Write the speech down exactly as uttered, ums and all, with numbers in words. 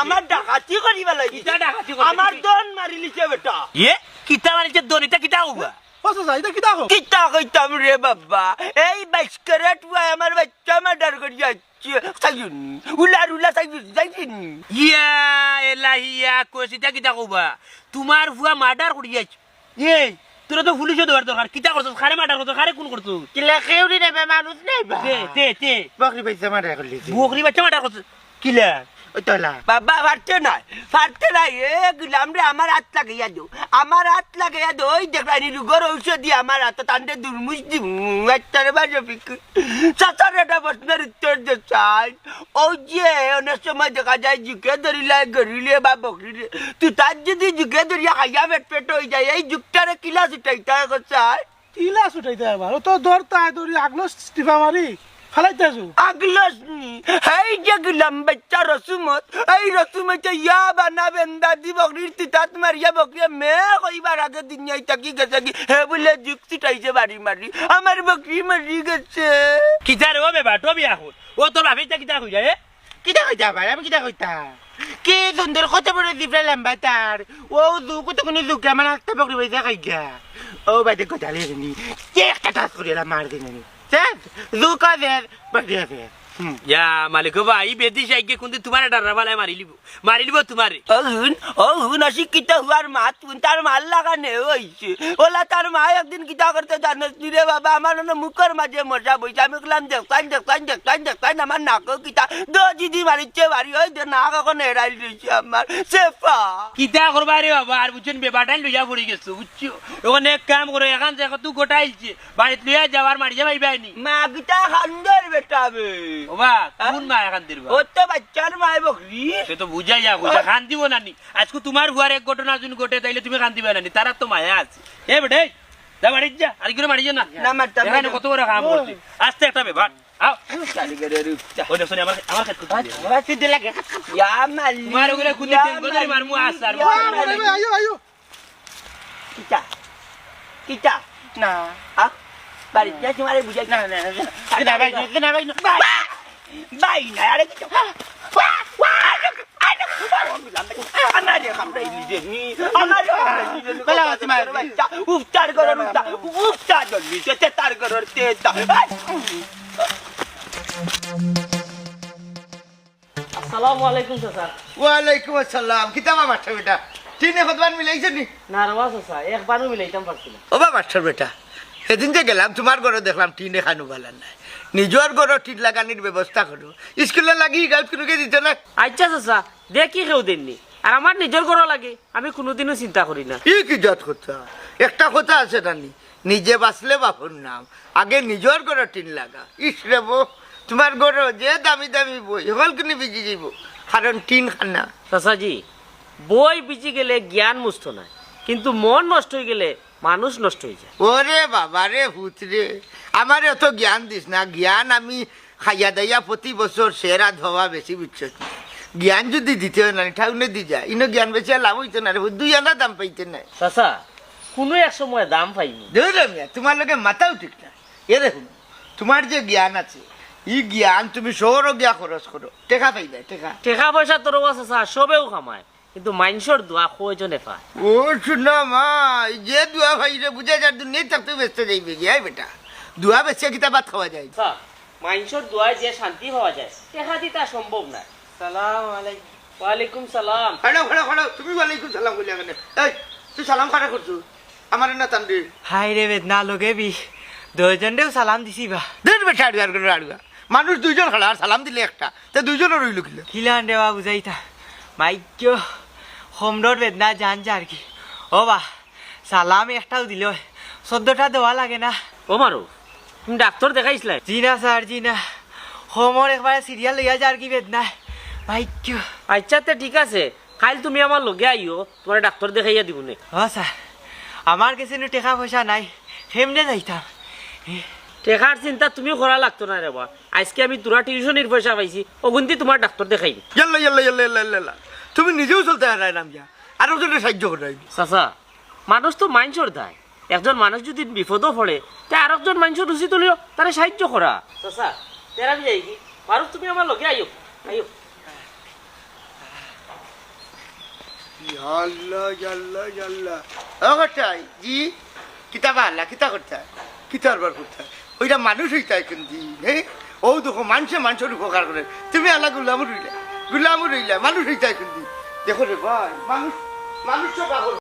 আমার ডাকাতি করিবা লাগি। কিতা ডাকাতি করবে আমার তুমি? দন মারিলিছে বেটা। ইয়ে? কিতা মারিলিছে দন? ইটা কিতা কইবা? ও চাচা, ইটা কিতা কও? কিতা কইতাম রে বাবা? এই বাইশ ক্যারেট পুয়ায় আমার বাচ্চা মার্ডার করিয়া আইছে। চাইছনি? উলার উলা চাইছনি? চাইছনি? ইয়া এলাহিয়া, কইছি ইটা কিতা কইবা? তুমার পুয়া মার্ডার করিয়া আইছে। এই, তোরা তো পুলিশো দেওয়ার দরকার। কিতা করছস? কারে মার্ডার করছস? কারে খুন করছস? কিলা কেউরি নেবে মানুষ নাই বা? তে, তে, তে। বকরি বাইচ্চা মার্ডার করলি তুই। বকরি বাইচ্চা মার্ডার করছস? কিলা? ওই তোলা। বাবা, পারতে নাই, পারতে নাই। এ গুলাম রে, আমার আত লাগাইয়া দেও, আমার আত লাগাইয়া দেও। ওই দেখলানি রুগর ঔষধি আমার আতো, তানরে দুরমুশ দিমু। আত্তারে বাজে ফিকুর। চাচার এটা প্রশ্নের উত্তর দে চাই। ওই যে অনেক সময় দেখা যায় জুকে ধরিলে গরুরে বা বকরিরে, তুই তার যদি জুকে ধরিয়া খাইয়া পেট পেট হয়ে যায়, এই জুকটারে কিলা ছুটাইতে হয় গো চাই? কিলা ছুটাইতে আবার? ও তো ধরতায় ধরি আগলস টিপা মারি ফালাইতে আছো। আগলস নি, এই যে গুলাম বাচ্চা রসুমত, এই রসুমতে ইয়া বানা বেন্দা দি বকরির তিতাত মারিয়া বকরিয়ে মে কইবার আগে দুনিয়াই থাকি গেছে কি, হে বলে জুক ছুটাইছে বাড়ি মারি, আমার বকরি মারি গেছে। কিতা রে ও বেবা, টবি এখন। ও তোর বাপে ইতা কিতা কইরা, এ? কিতা কইতা আবার? আমি কিতা কইতা? কি সুন্দর কত বড় জিবরা লম্বা তার। ও জুক তো কোনো জুকে আমার একটা বকরি বাইজা খাইগা। ও বাইদে কথা লেনি। কে একটা টাস করে এলা মার দিন আমি। স্যার, জুক আছে, বকরি আছে। হুম। ইয়া মালিক বা, ই বেদি সাইকে কুন্দি তুমারে ডাররা বালায় মারিলিবো। মারিলিবো তুমারে। ও হুন, ও হুন, অশিক্ষিত হুয়ার মাত হুন, তার মার লাগানে অইছে। ওলা তার মা একদিন কিতা করতে জানোস নি রে বাবা, আমার অনো মুখর মাঝে মশা বইছে। আমি কইলাম, "দেখতাইন, দেখতাইন, দেখতাইন, দেখতাইন, আমার নাকও কিতা?" দো জিদি মারিচ্ছে বাড়ি, ওই দে নাক এখন এড়াইল রইছে আমার। সেফা। কিতা করবা রে বাবা, আর বুঝছনি বেবাটাইন লইয়া পড়ি গেছো, বুঝছো? এখন এক কাম করো, এখন দেখো তুই গোটাইলছে, বাড়িত লইয়া যাও আর মারিয়া পাইবায় নি। মা কিতা কান্দর বেটা বে। ও বা, হ্যাঁ? কোন মায় কান্দের বা? ও তো বাচ্চার মায় বকরি। সে তো বুঝাইয়া কইছে, কান্দিবো না নি। আজকে তুমার হুয়ার এক ঘটনা যদি ঘটে, তাইলে তুমি কান্দিবায় না নি, তারার তো মায়া আছে। এ বেটে, যা বাড়িত যা, আর কেউ মারিও না। না, মারতাম না। এখানে কত বড় কাম করছে। আস্তে একটা বেবাট। আও। চালি করে রুকতা। ওই দেখো, আমার, আমার খেত করতে দে। আমার খেতে লাগে। ইয়া মালিক, তোমার ওগুলো খুঁজে ইয়া দেন, কোথায় মারমু মালিক, আসার? ইয়া মালিক। আইও, আইও। কিতা? কিতা? না। আ? বাড়িত যা তোমারে বুঝাই। না, না, না, না, না, ভাই, না, না, ভাই, না। ভাই, ভাই, না, আরে কিতা? আমারে কামড়াই নিজে নি, আমারে কামড়াই নিজে নি। বেলা হচ্ছে মায়ের। উফতার করো, উফতার, উফতার জলদি, তেতার করো, তেতা। আসসালামু আলাইকুম চাচা। ওয়ালাইকুম আসসালাম। কিতা বা মাস্টার বেটা? টিনে কতবার মিলাইছো নি? না রে বা চাচা, একবারও মিলাইতাম পারছি না। ও বা মাস্টার বেটা, সেদিন যে গেলাম তুমার ঘরো দেখলাম টিন এখানও বালা নাই। নিজর ঘরো টিন লাগানির ব্যবস্থা করো। স্কুলর লাগি গাউত কুনুকে দিতো না? আইচ্ছা চাচা, দেখি কেউ দেইন নি। আর আমার নিজর ঘরো লাগে, আমি কুনুদিনও চিন্তা করি না। ই কি জাত কথা? একটা কথা আছে না নি? নিজে বাঁচলে বাপর নাম। আগে নিজর ঘরো টিন লাগা। ইস রে বো, তুমার ঘরো যে দামি দামি বই, হকল কুনি ভিজি যাইবো। কারণ টিন খানা। চাচাজি, বই ভিজি গেলে জ্ঞান মুছতো নায়, কিন্তু মন নষ্ট অইগেলে মানুষ নষ্ট অইযায়। ওরে বাবা রে, পুত রে, আমারে অত জ্ঞান দিস না। জ্ঞান আমি খাইয়া দাইয়া প্রতি বছর সেরা ধোয়া বেশি বুঝছো। জ্ঞান যদি দিতে অয় না, ঠাউনে দি যা। ইনো জ্ঞান বেচিয়া লাভ অইতো না রে, দুই আনা দাম পাইতে নায়। চাচা, কুনু এক সময় দাম পাইমু। ধুর মিয়া, তুমার লগে মাথাও ঠিক না। এ দেখো, তুমার যে জ্ঞান আছে, ই জ্ঞান তুমি শহরো গিয়া খরচ করো, টেকা পাইবায়, টেকা। টেকা পয়সা তো রে বা চাচা, সবেউ কামায়, কিন্তু মাইনষর দোয়া কয়জনে পায়? ও সোনা মাই, যে দোয়া পাইরে বুঝা যার দুনিয়াত থাকতে বেচতে যাইবে গিয়া, এই বেটা। দোয়া বেচিয়া কিতা ভাত খাওয়া যায়? চাচা, মাইনষর দোয়ায় যে শান্তি পাওয়া যায়, টেকা দি তা সম্ভব নায়। সালাম আলাইকুম। ওয়ালাইকুম সালাম। খাড়াও, খাড়াও, খাড়াও। তুমি ওয়ালাইকুম সালাম কইলা কেনে? এই, তুই সালাম কারে করছস? আমারে না তানরে? হায় রে বেদনা লগে বি, দুইজনরেউ সালাম দিছি বা। ধুর বেটা, আড়ুয়ার করে আড়ুয়া। মানুষ দুইজন খাড়া আর সালাম দিলে একটা, তে দুইজনও রইল কিলা? কিলান রে বা বুঝাইতা? মাইক্য, কমরর বেদনা জান যার কি। ও বা, সালাম একটাউ দিলে অয়, চৌদ্দটা দেওয়া লাগে না। ও মারো, তুমি ডাক্তর দেখাইছলায়? জি না স্যার, জি না। কমর একবারে সিরিয়াল লইয়া যার কি বেদনায়। মাইক্য। আইচ্ছা, তে ঠিক আছে। কাইল তুমি আমার লগে আইও, তুমারে ডাক্তর দেখাইয়া দিমুনে। ও স্যার, আমার গেছে নু টেকা পয়সা নাই, কেমনে যাইতাম? টেকার চিন্তা তুমি করা লাগতো নায় রে বা। আইজকে আমি থুড়া টিউশনির পয়সা পাইছি, অগুন দি তুমার ডাক্তর দেখাইমু। ইয়াল্লা, ইয়াল্লা, ইয়াল্লা, ইয়াল্লা, ইয়াল্লা। তুমি নিজেউ চলতে হারাইলাম গিয়া, আরো জনরে সাইয্য করাই। চাচা, মানুষ তো মাইনষর দায়। একজন মানুষ যদি বিপদো পড়ে, তে আরকজন মাইনষর উচিত অইলো তারে সাইয্য করা। চাচা, তেরা আমি যাইগি। মারুফ, তুমি আমার লগে আইও, আইও। ইয়া আল্লাহ, ইয়া আল্লাহ, ইয়া আল্লাহ। ও কর্তাই, জি? কিতা বা আল্লাহ, কিতা করতায়? কিতা আরবার করতায়? ওইটা মানুষ অইতায় কুনদিন, হে? ও দেখো, মানষে মানষর উপকার করে। তুমি আল্লাহ গুলামও রইলা, গুলামও রইলা, মানুষ অইতায় কুনদিন? দেখো রে ভাই, মানুষ, মানুষ তো পাগল।